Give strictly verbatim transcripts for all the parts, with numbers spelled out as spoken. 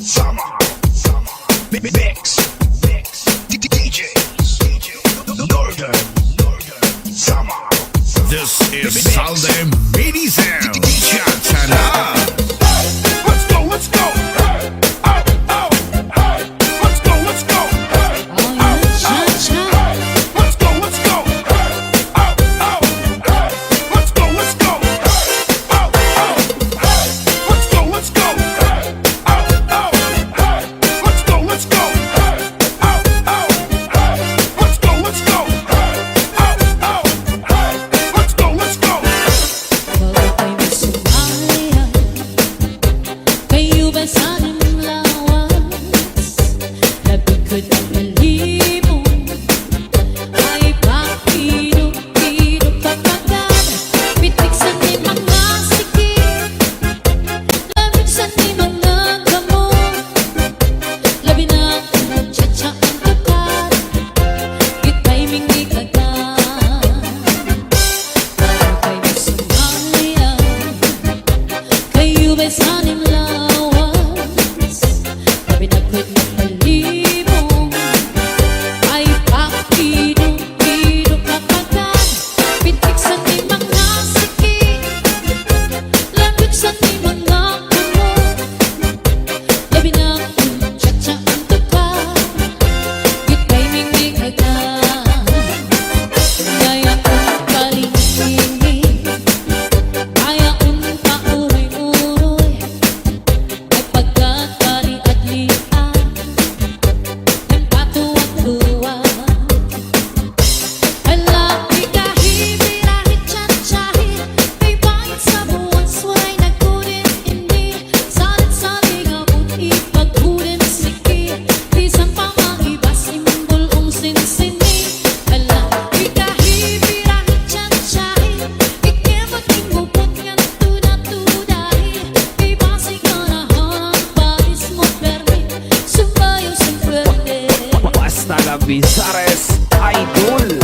Samar, Samar, mi-, mix, mix, D-, D-, D J, D J, Northern, Northern, Samar. This is Salde Mini Sound. Cha-cha-la. Let's go, let's go. Hey, oh, oh, hey. Let's go, let's go. Hey, oh, oh, hey. Let's go, let's go. Hey, oh, oh, hey. Let's go, let's go. Hey, oh, oh, hey. Let's go, let's go. Hey, oh, oh, hey. Let's go, let's go. Hey, oh, oh, hey. Let's go, let's go. Hey, oh, oh, hey. Let's go, let's go. Kay-o ba san im lawas, labikod an balibong, ay pakidok-kidok pa pagad, pitik san im mga siki, labig san im mga kamot, labi na kon cha-cha an tukar, git-ay ming ikagan. Kay masumali an, kay-o ba san im lawas, labi na kon balibong, ay pakidok-kidok pa pagad, pitik san im mga siki, labig san im mga kamot, labi na kon cha-cha an tukar, git-ay ming ikagan. Ayaw ko palingi-lingi, ayaw ko pauroy-uroy, ay pagkakaliadlian, ngan patuwad-tuwad. Hala, ikahi, birahi, cha-chahi, kay bangin sa buwas waray nagkunin ini. Salit-saling abot ipagkunin siki, bisan pa maiba simbol-ong sinsini. Hala, ikahi, birahi, cha-chahi, ikimot imupot ngan tuda-tudahi, kay basi ganahan paris mo permi, sumbayo sin puwerte. Basta La Visares Idol.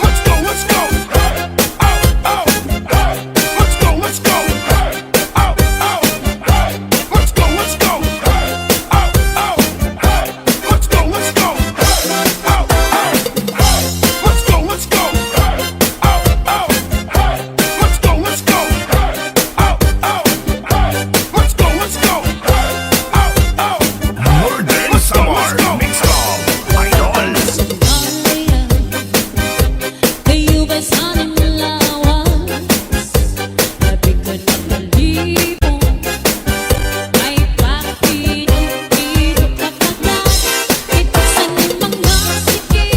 Let's go, let's go. Hey, oh, oh, hey. Let's go, let's go. Hey, oh, oh, hey. Let's go, let's go. Hey, oh, oh, hey. Let's go, let's go. Hey, oh, oh, hey. Let's go, let's go. Hey, oh, oh, hey. Let's go, let's go. Hey, oh, oh, hey. Let's go, let's go. Hey, oh, oh, hey. Northern Samar Mix Club Idol. Kay-o ba san im lawas, labikod an balibong, ay pakidok-kidok pa pagad, pitik san im mga siki,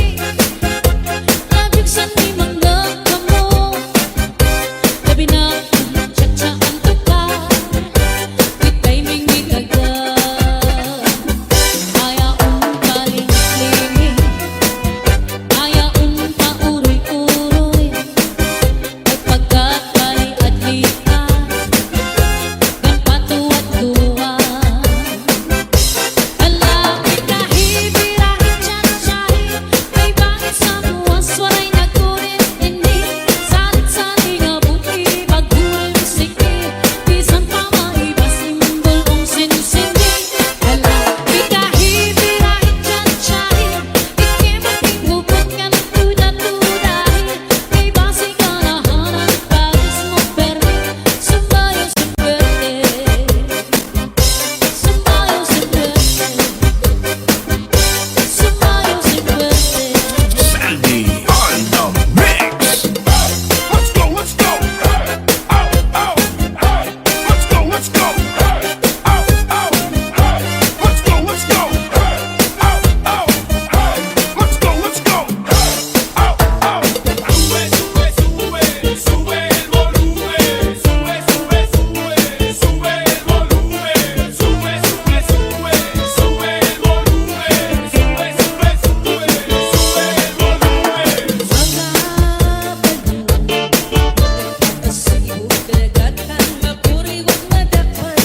labig san im mga kamot, labi na kon cha-cha an tukar, git-ay ming ikagan. Ayaw ko palingi-lingi, ayaw ko pauroy-uroy, ay pagkakaliadlian, ngan patuwad-tuwad. Hala, ikahi, birahi, cha-chahi, kay bangin sa buwas waray nagkunin ini. Salit-saling abot ipagkunin siki, bisan pa maiba simbol-ong sinsini. Hala, ikahi, birahi, cha-chahi, ikimot imupot ngan tuda-tudahi, kay basi ganahan paris mo permi, sumbayo sin puwerte. Sumbayo sin puwerte. Sumbayo sin puwerte. Saldi on the mix. Let's go, let's go. Hey, oh, oh, hey. Let's go, let's go. Hey, oh, oh, hey. Let's go, let's go. Hey, oh, oh, hey. Let's go, let's go. Hey, oh, oh. Sube, sube, sube, sube el volumen. Sube, sube, sube, sube el volumen. Sube, sube, sube, sube el volumen. Sube, sube, sube, sube el volumen. Mga balon, pasibo, dagat, an mapuriwag, madakpan,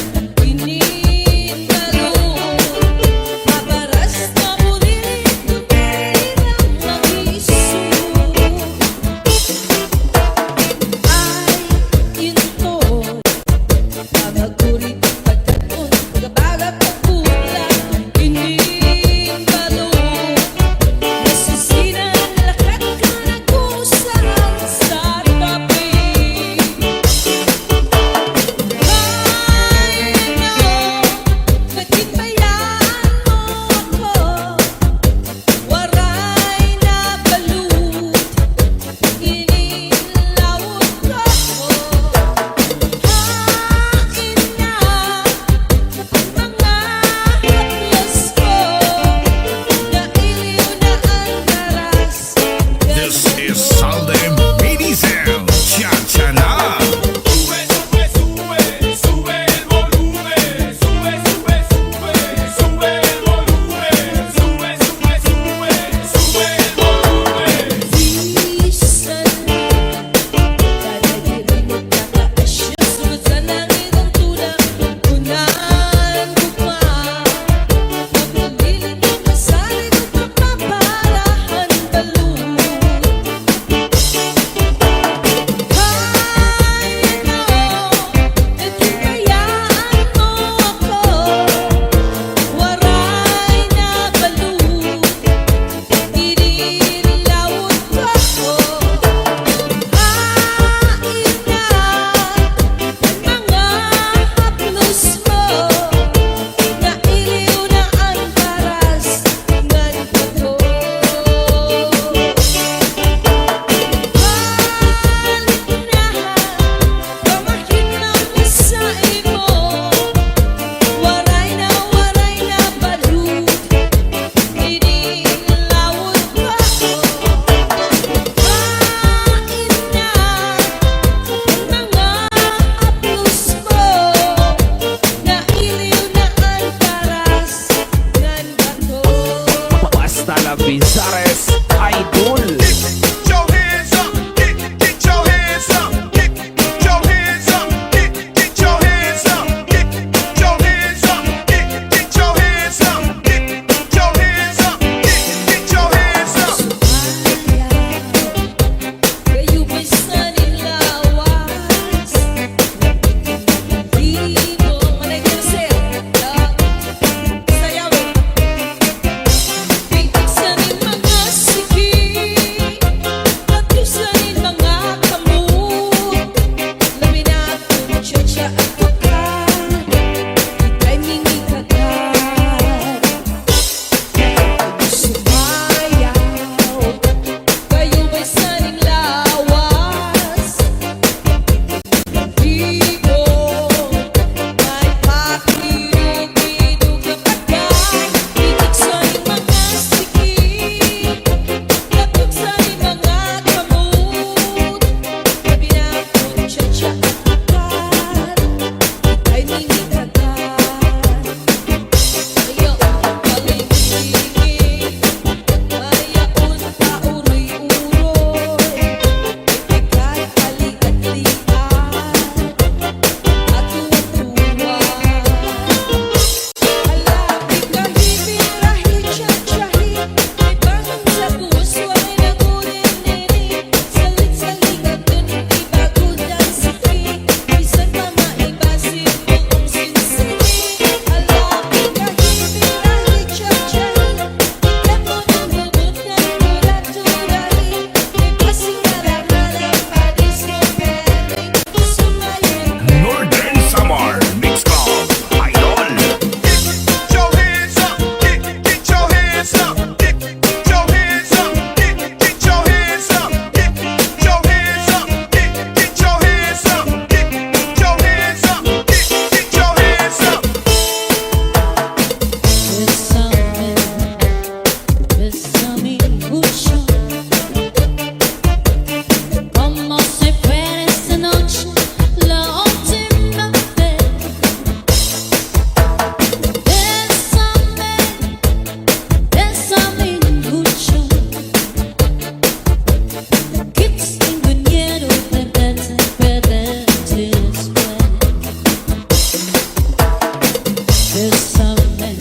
Bésame,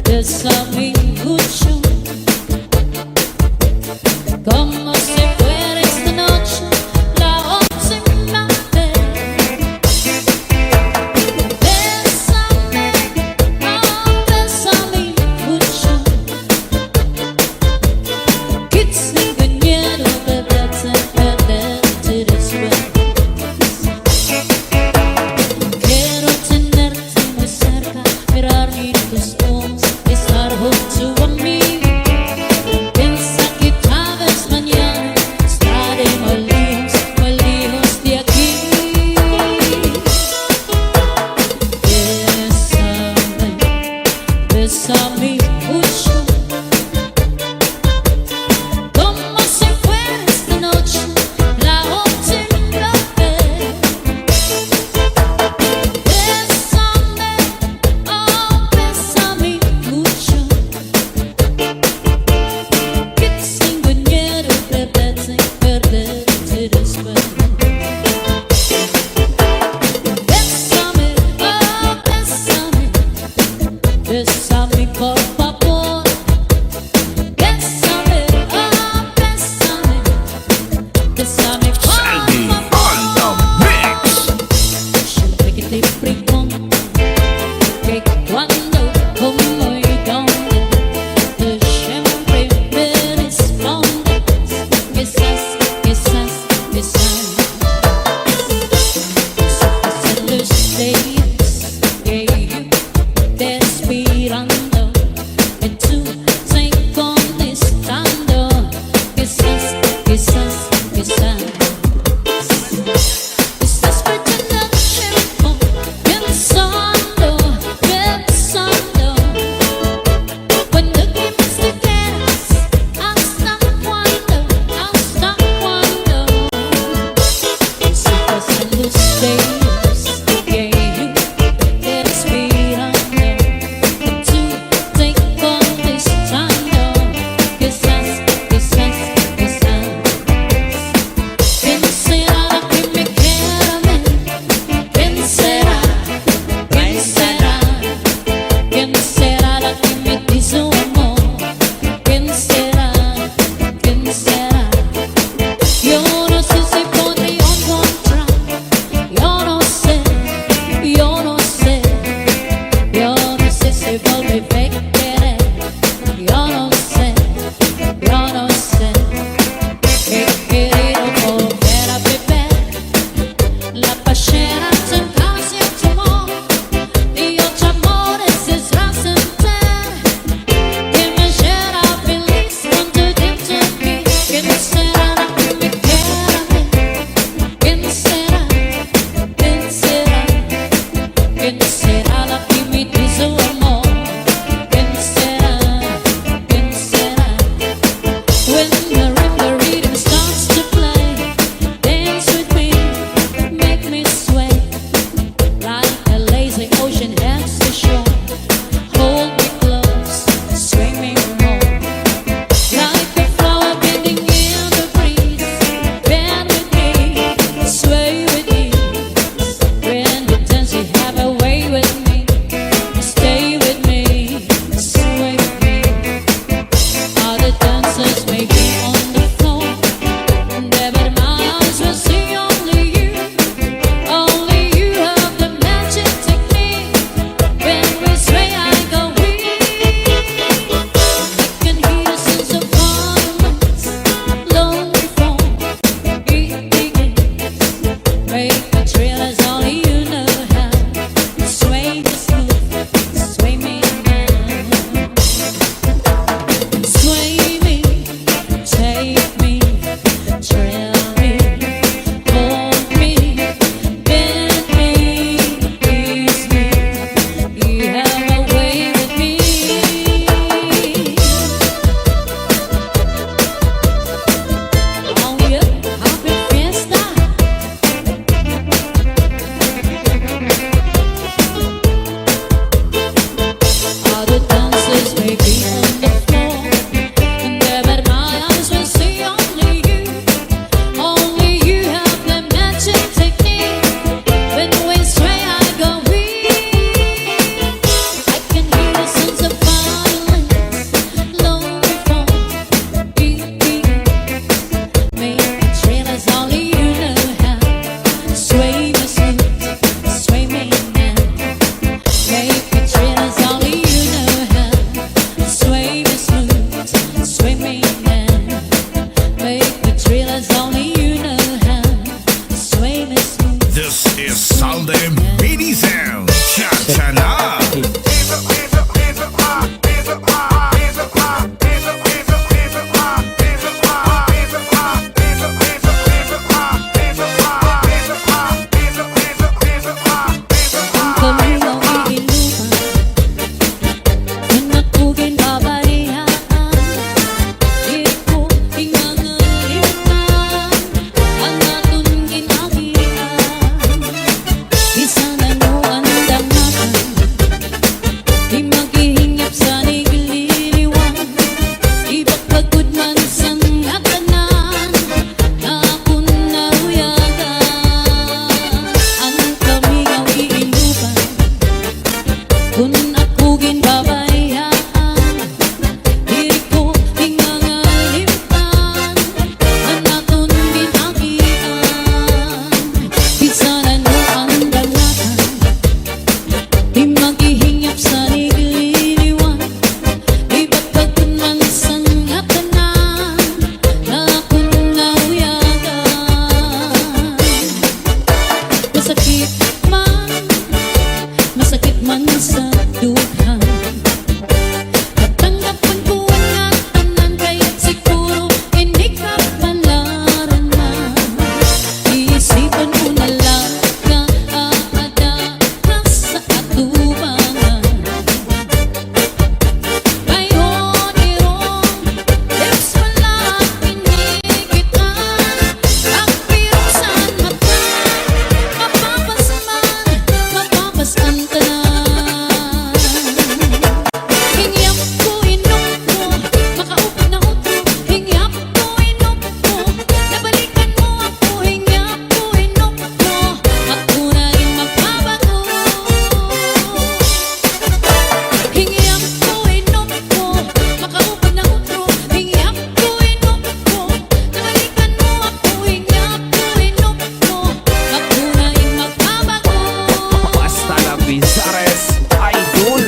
bésame mucho, como si fuera esta noche la última vez. Bésame, oh, bésame mucho. Quiero tenerte muy cerca, mirar en tus ojos, estar junto man sa dughan. Katanggapan ko an tanan kay siguro ini ka palaran man. Iisipan ko na la ka, aada ka sa atubangan. Ay, oh, dirong, lips pala, pinigitan. Pagpiruksan mata, mapapas man, mapapas an tanan. Hingyap ko, inom ko, makaupod na utro. Hingyap ko, inom ko, nabalikan mo ako. Hingyap ko, inom ko, ako na in magbabago. Hingyap ko, inom ko, makaupod na utro. Hingyap ko, inom ko, nabalikan mo ako. Hingyap ko, inom ko, ako na in magbabago. Basta la Vizares Idol.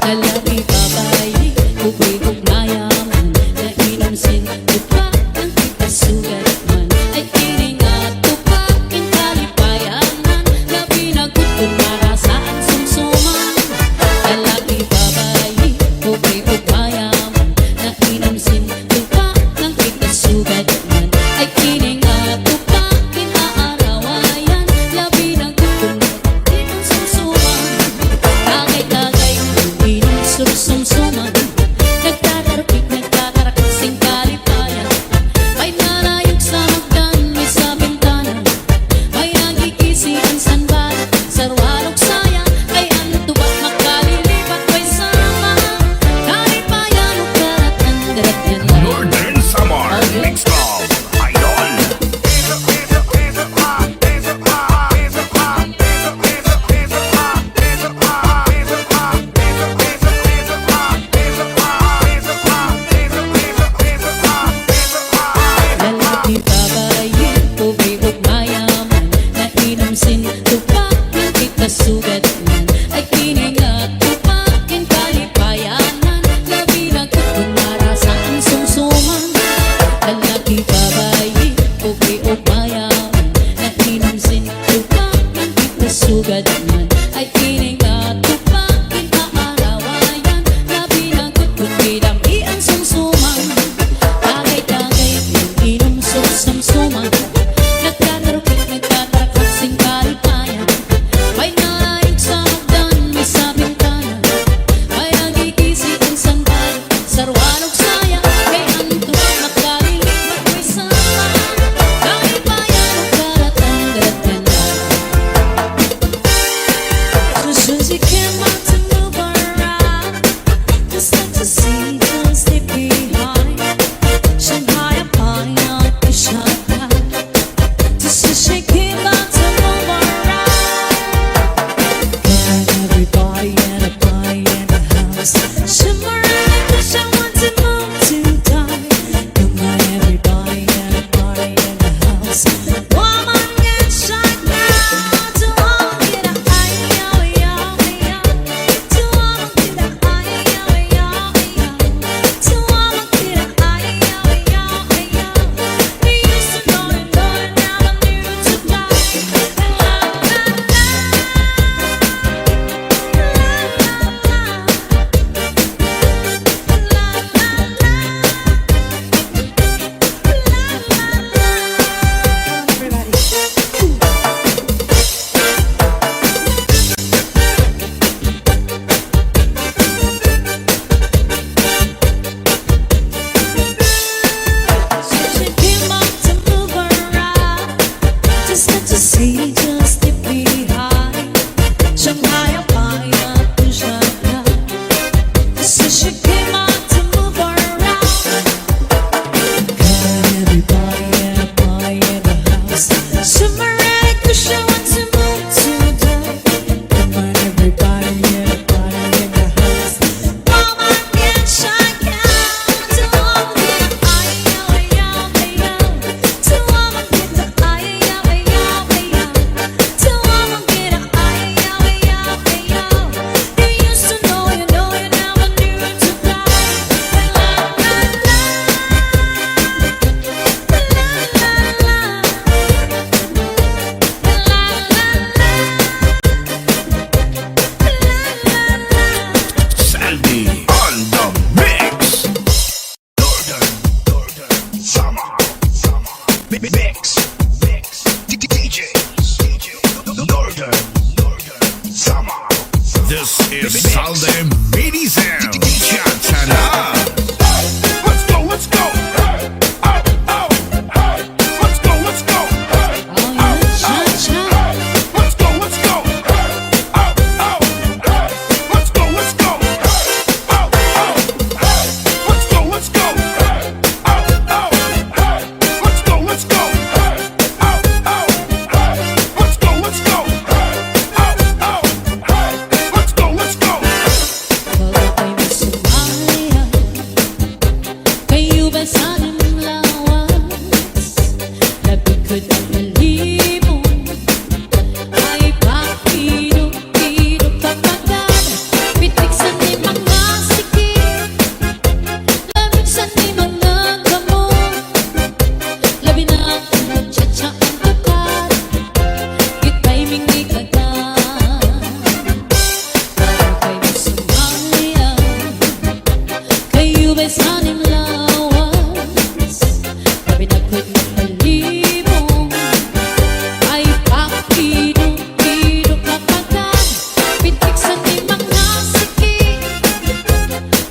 Lalaki, babayi, pobre ug mayaman, nainom sin tupa, nangkita sugad man. Ay ini nga tupa, in kalipayanan, labi na gud kon marasa an sumsuman. Lalaki, babayi, pobre ug mayaman, nainom sin tupa, nangkita sugad man. Ay ini nga tupa, in aarawayan, labi na gud kon Di man sumsuman, tagay-tagay, inom sumsuman. Nagtatarpik, nagtatarak sin kalipayan. May narayog sa Mix, mix, D J, Northern, Northern Samar. This is Salde Mini Sound. Cha-cha-na. Let's go, let's go. Hey, oh, oh, hey. Let's go, let's go. Hey, oh, oh, hey. Let's go, let's go. Hey, oh, oh, hey. Let's go, let's go. Hey, oh, oh, hey. Let's go, let's go. Hey, oh, oh, hey. Let's go, let's go. Hey, oh, oh, hey. Let's go, let's go. Hey, oh, oh, hey. Let's go, let's go. Kaw kay masumaya, kay-o ba san im lawas, labikod an balibong, ay pakidok-kidok ka pa gad, pitik san im mga siki, labik san im mga kamot, labi na kon cha-cha an tukar, git-timing ni ka gad. Kaw kay masumaya, kay-o ba san im lawas, labikod an balibong, ay pakidok-kidok ka pa gad, pitik san im mga siki,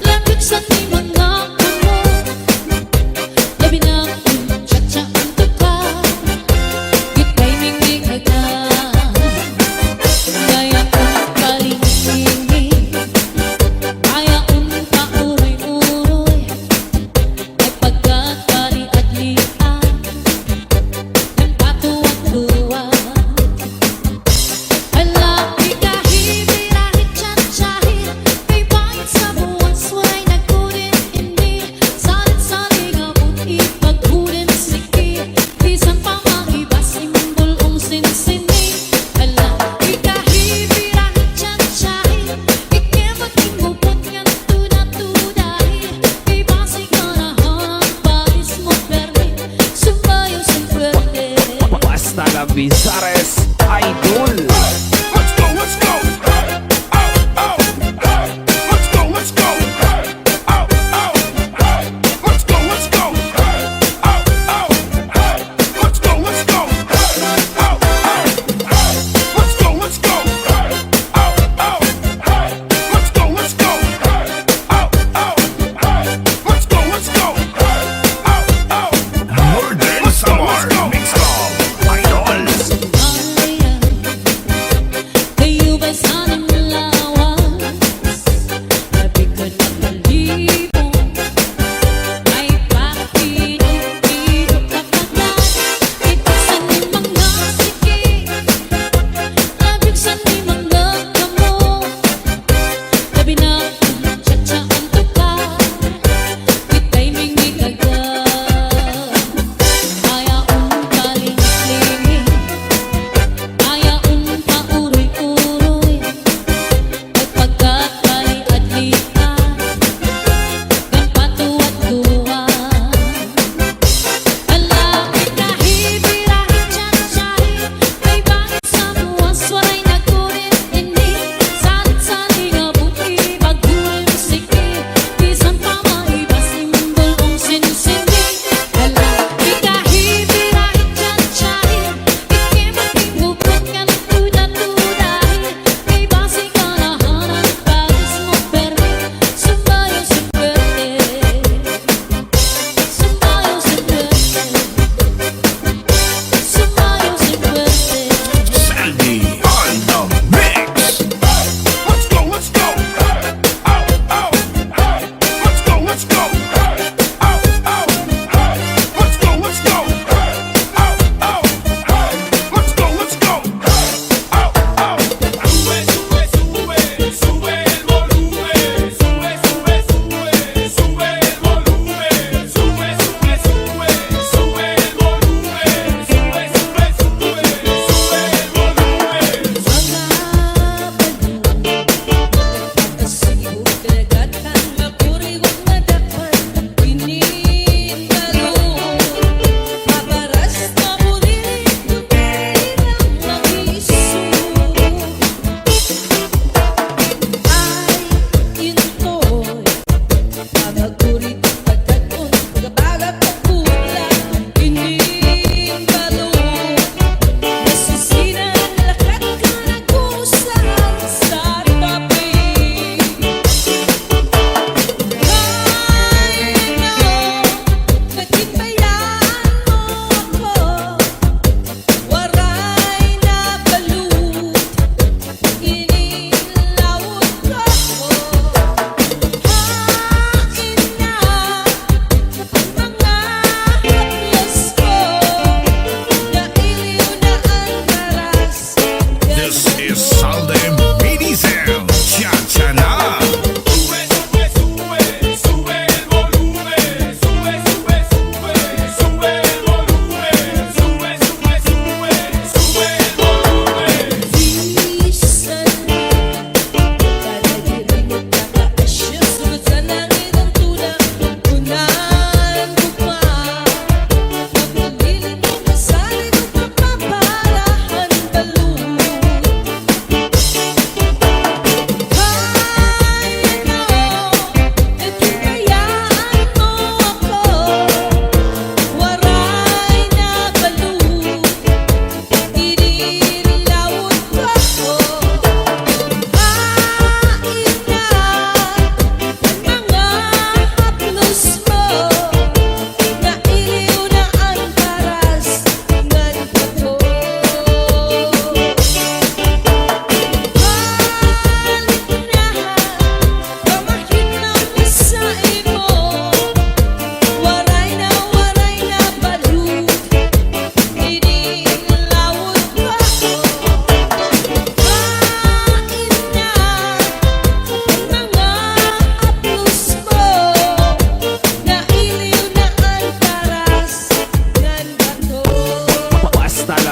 labik san im mga kamot, labi na kon cha-cha an tukar, git-timing ni ka gad. Kay-on ka lingling, kay-on ka uroy-uroy, ay pagkakaliad-liad, nagpatuwag-tuwag. Hala, ikahi, birahi, cha-chahi, kay bangin sa buwas, way nagkudin ini. Salit-saling abot, ipagkudin siki, bisan pa mangibas, imbul-ong sinsini. Hala, ikahi, birahi, cha-chahi, ikimot, imupot, ngan tuda-tudahi, kay basig nga nahan, patis mo permi, sumbayaw sin puwerte. Basta La Bizares Idol. Let's go, let's go. Hey, oh, oh, hey. Let's go, let's go. Hey, oh, oh, hey. Let's go, let's go. Hey, oh, oh, hey. Let's go, let's go. Hey, oh, oh, hey. Let's go, let's go. Hey, oh, oh, hey. Let's go, let's go. Hey, oh, oh, hey. Let's go, let's go. Hey, oh, oh, hey. Northern Samar Mix Club Idols.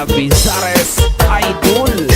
Avizares Idol.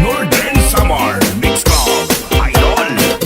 Northern Samar Mix Club Idol.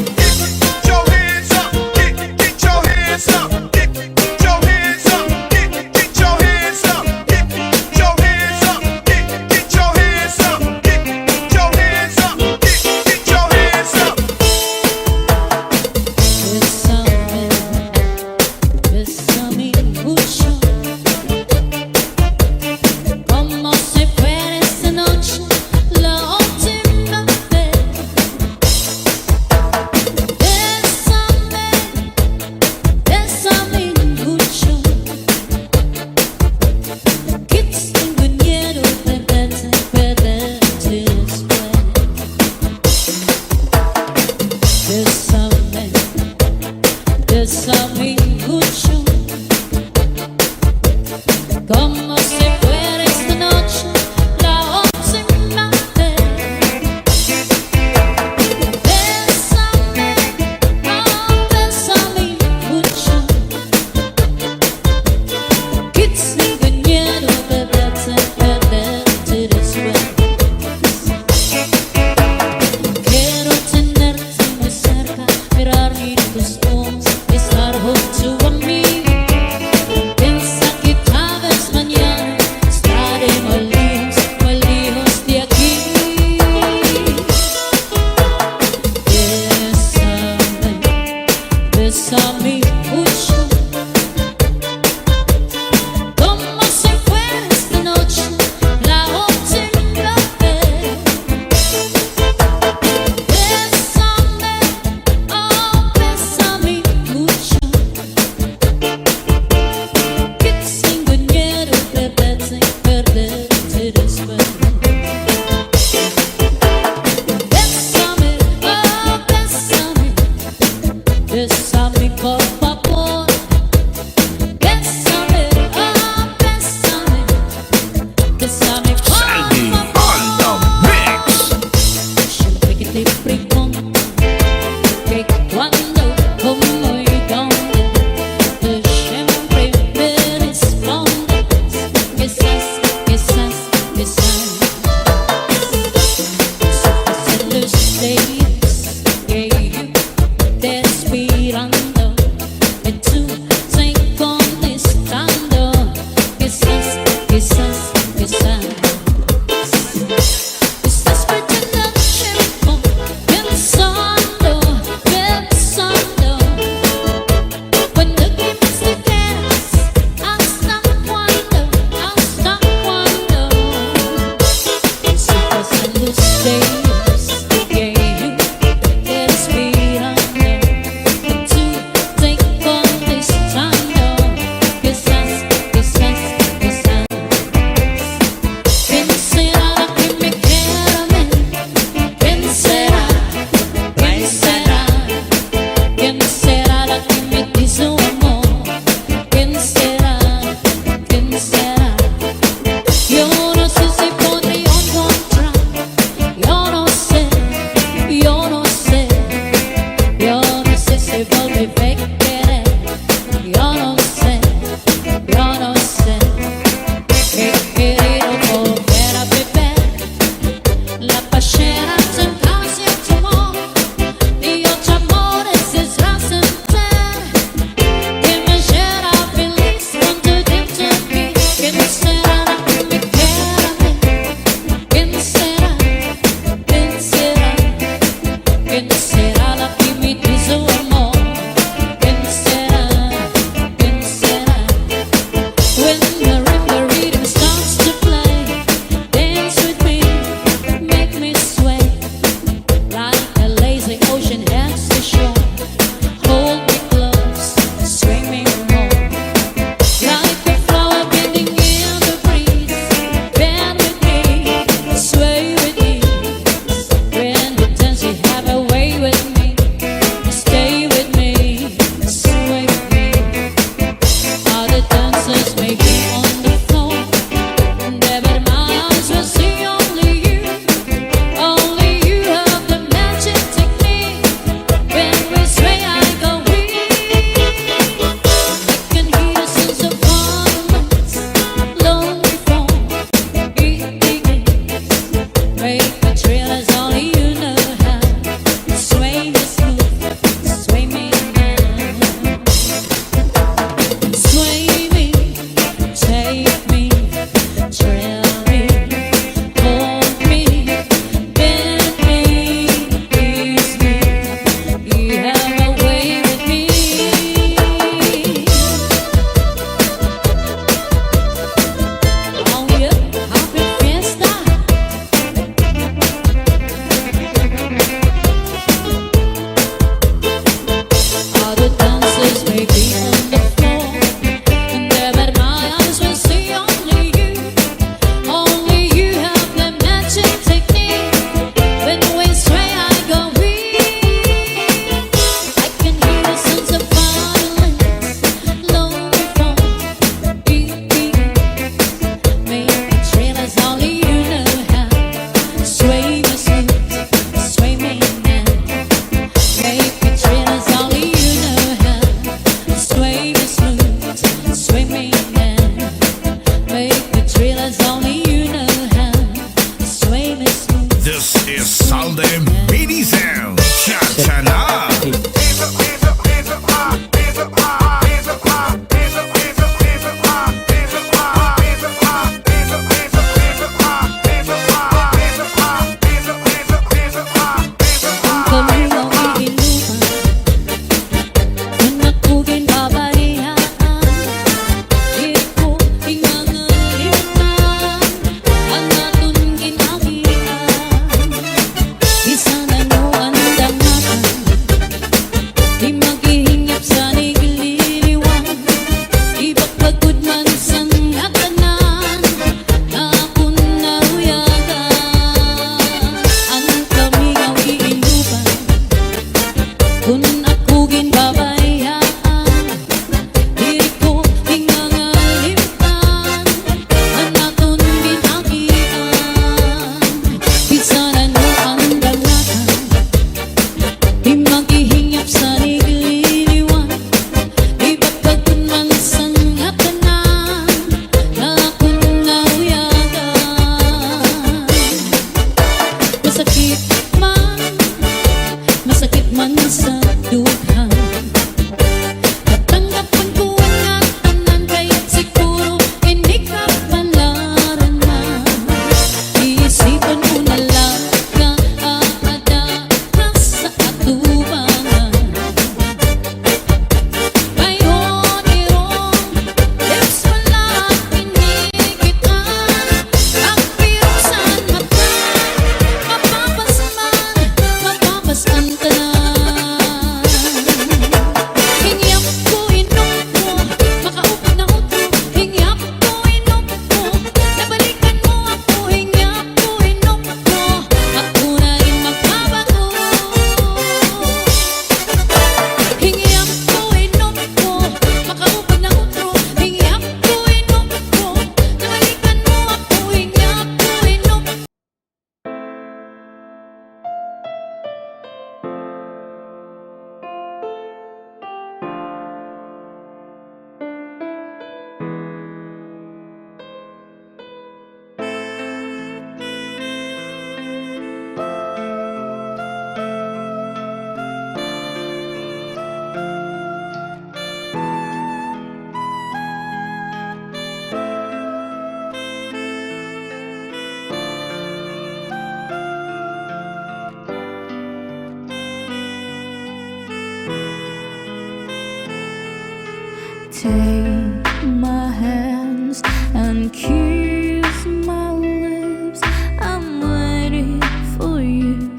Take my hands and kiss my lips. I'm waiting for you.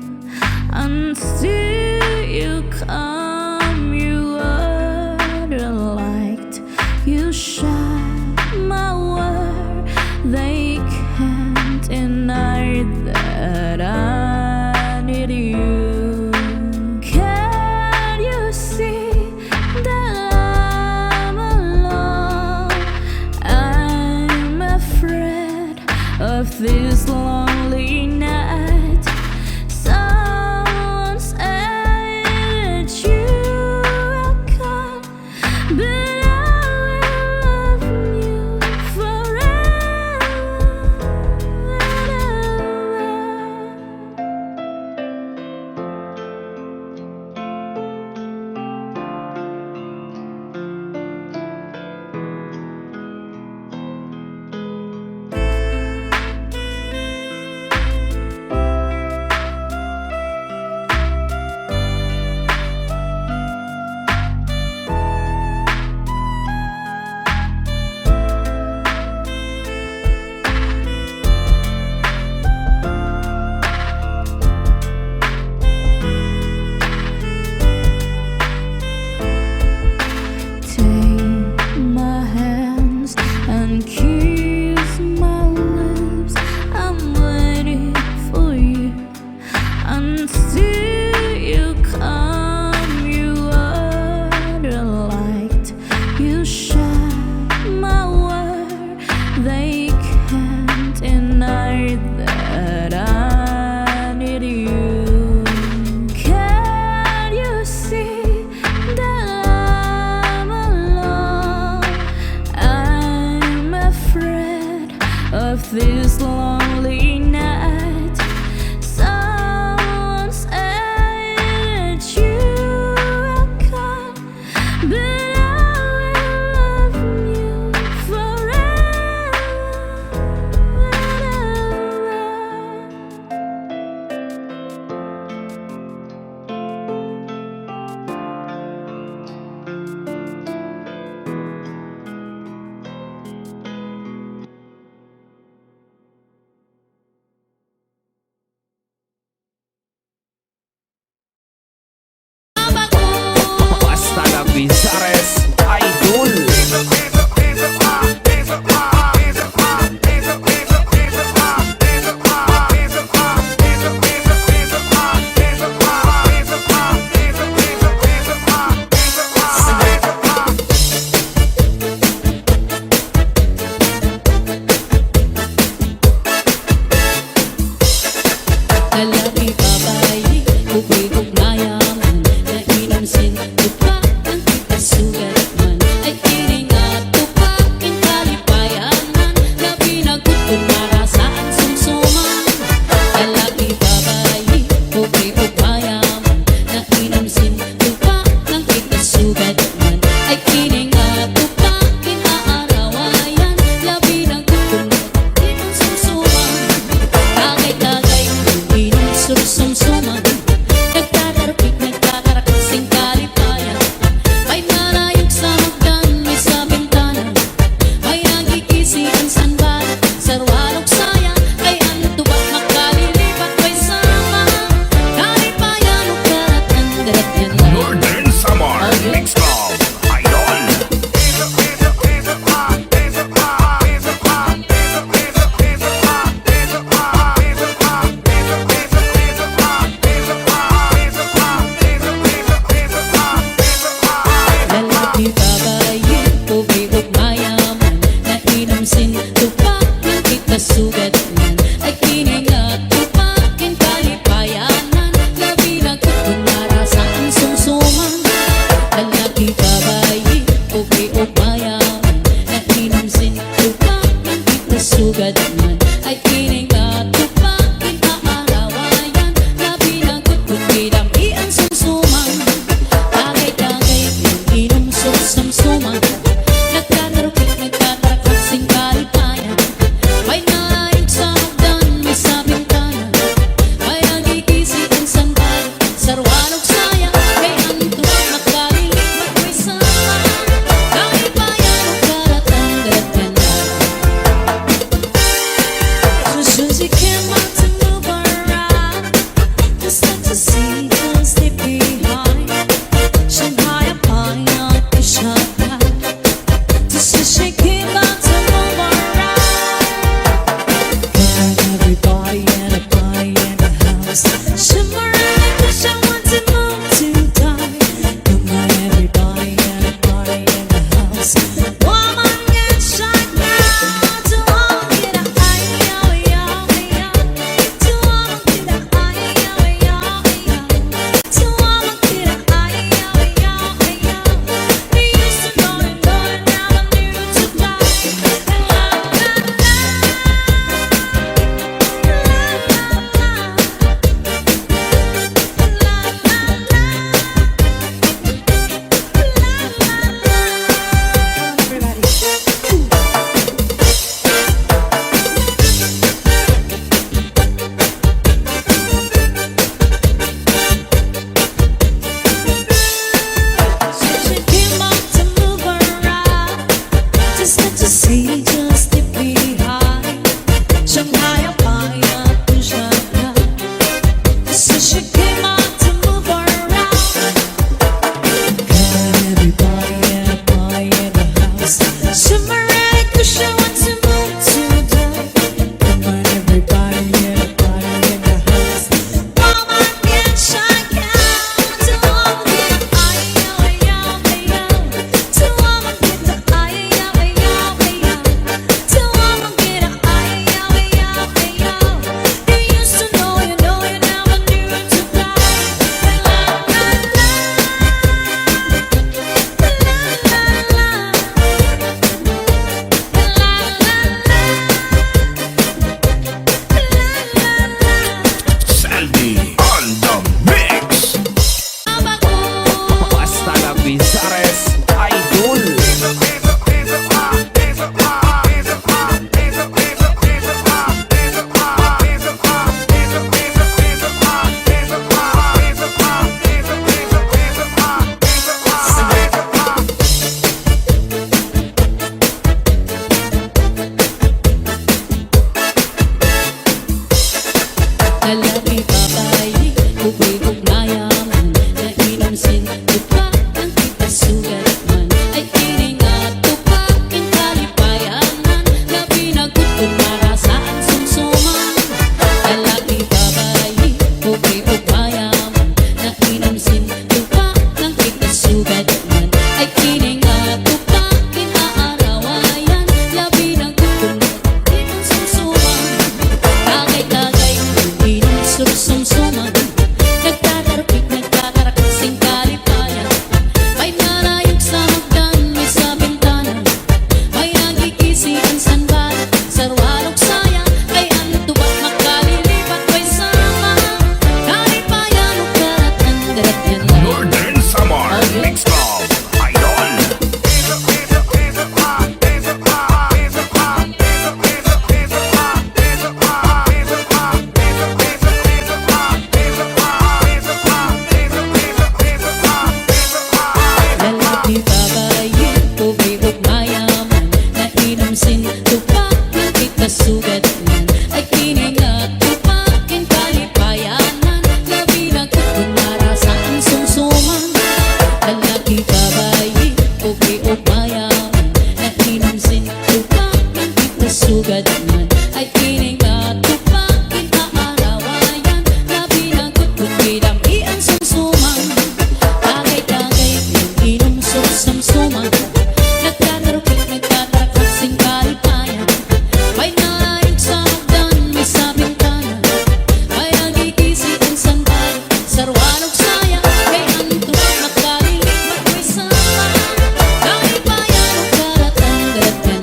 Until you come, you are the light. You shine my world. They can't deny that I need you. Can you see that I'm alone? I'm afraid of this lonely night. Someone said that you are gone, but I will love you forever. Take my hands and kiss my lips. I'm waiting for you. Until you come, you are the light. You shine my world. They can't deny that I need you. Can you see that I'm alone? I'm afraid of this lonely night. Someone said you are gone, but I will love you forever. Basta la Bizares Idol. Nagtatarukik, nagtatarakak sin kalipayan. May naayog sa hagdan, may sa bintana. May ag-iisi unsan ba, sarwal ug saya. Kay anto makalilig, magpisa man. Kalipayan ug karatang, dalatnan.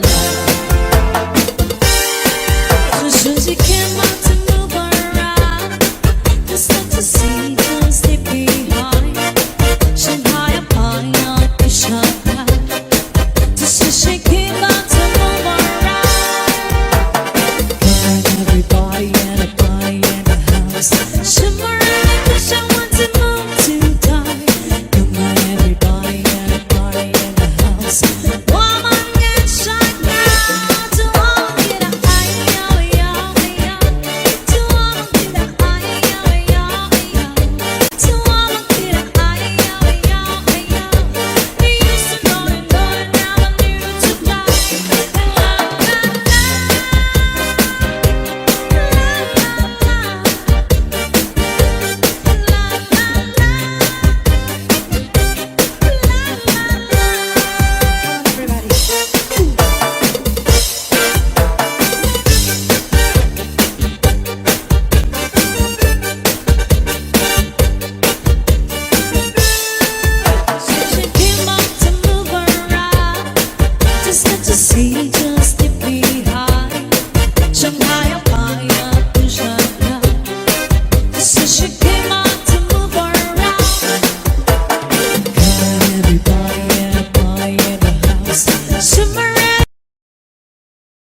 Suzuki came out to move around. Just like to see, just stay behind. Shanghai, I'll find out the Shanghai. Just to shake him out to move around. Come on, everybody, and a party in the house. Shimmer and a push, I want to move to die. Come on, everybody, and a party in the house. Woman, get shy now. To all get a high, yo, yo, yo.